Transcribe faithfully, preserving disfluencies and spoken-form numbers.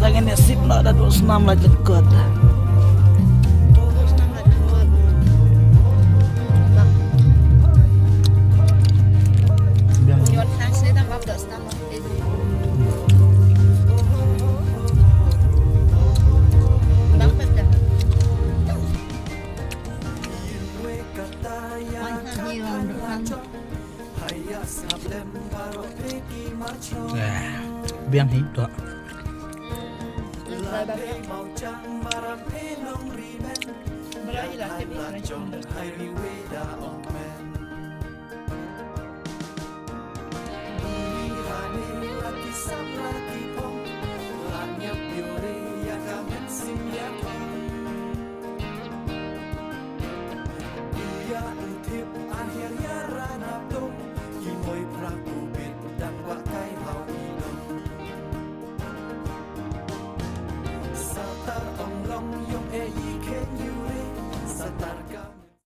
Lagi ne sip na da dua senam la jengkot. Eh, biang hi to. Satar ong long yong e i khen yure. Satar kam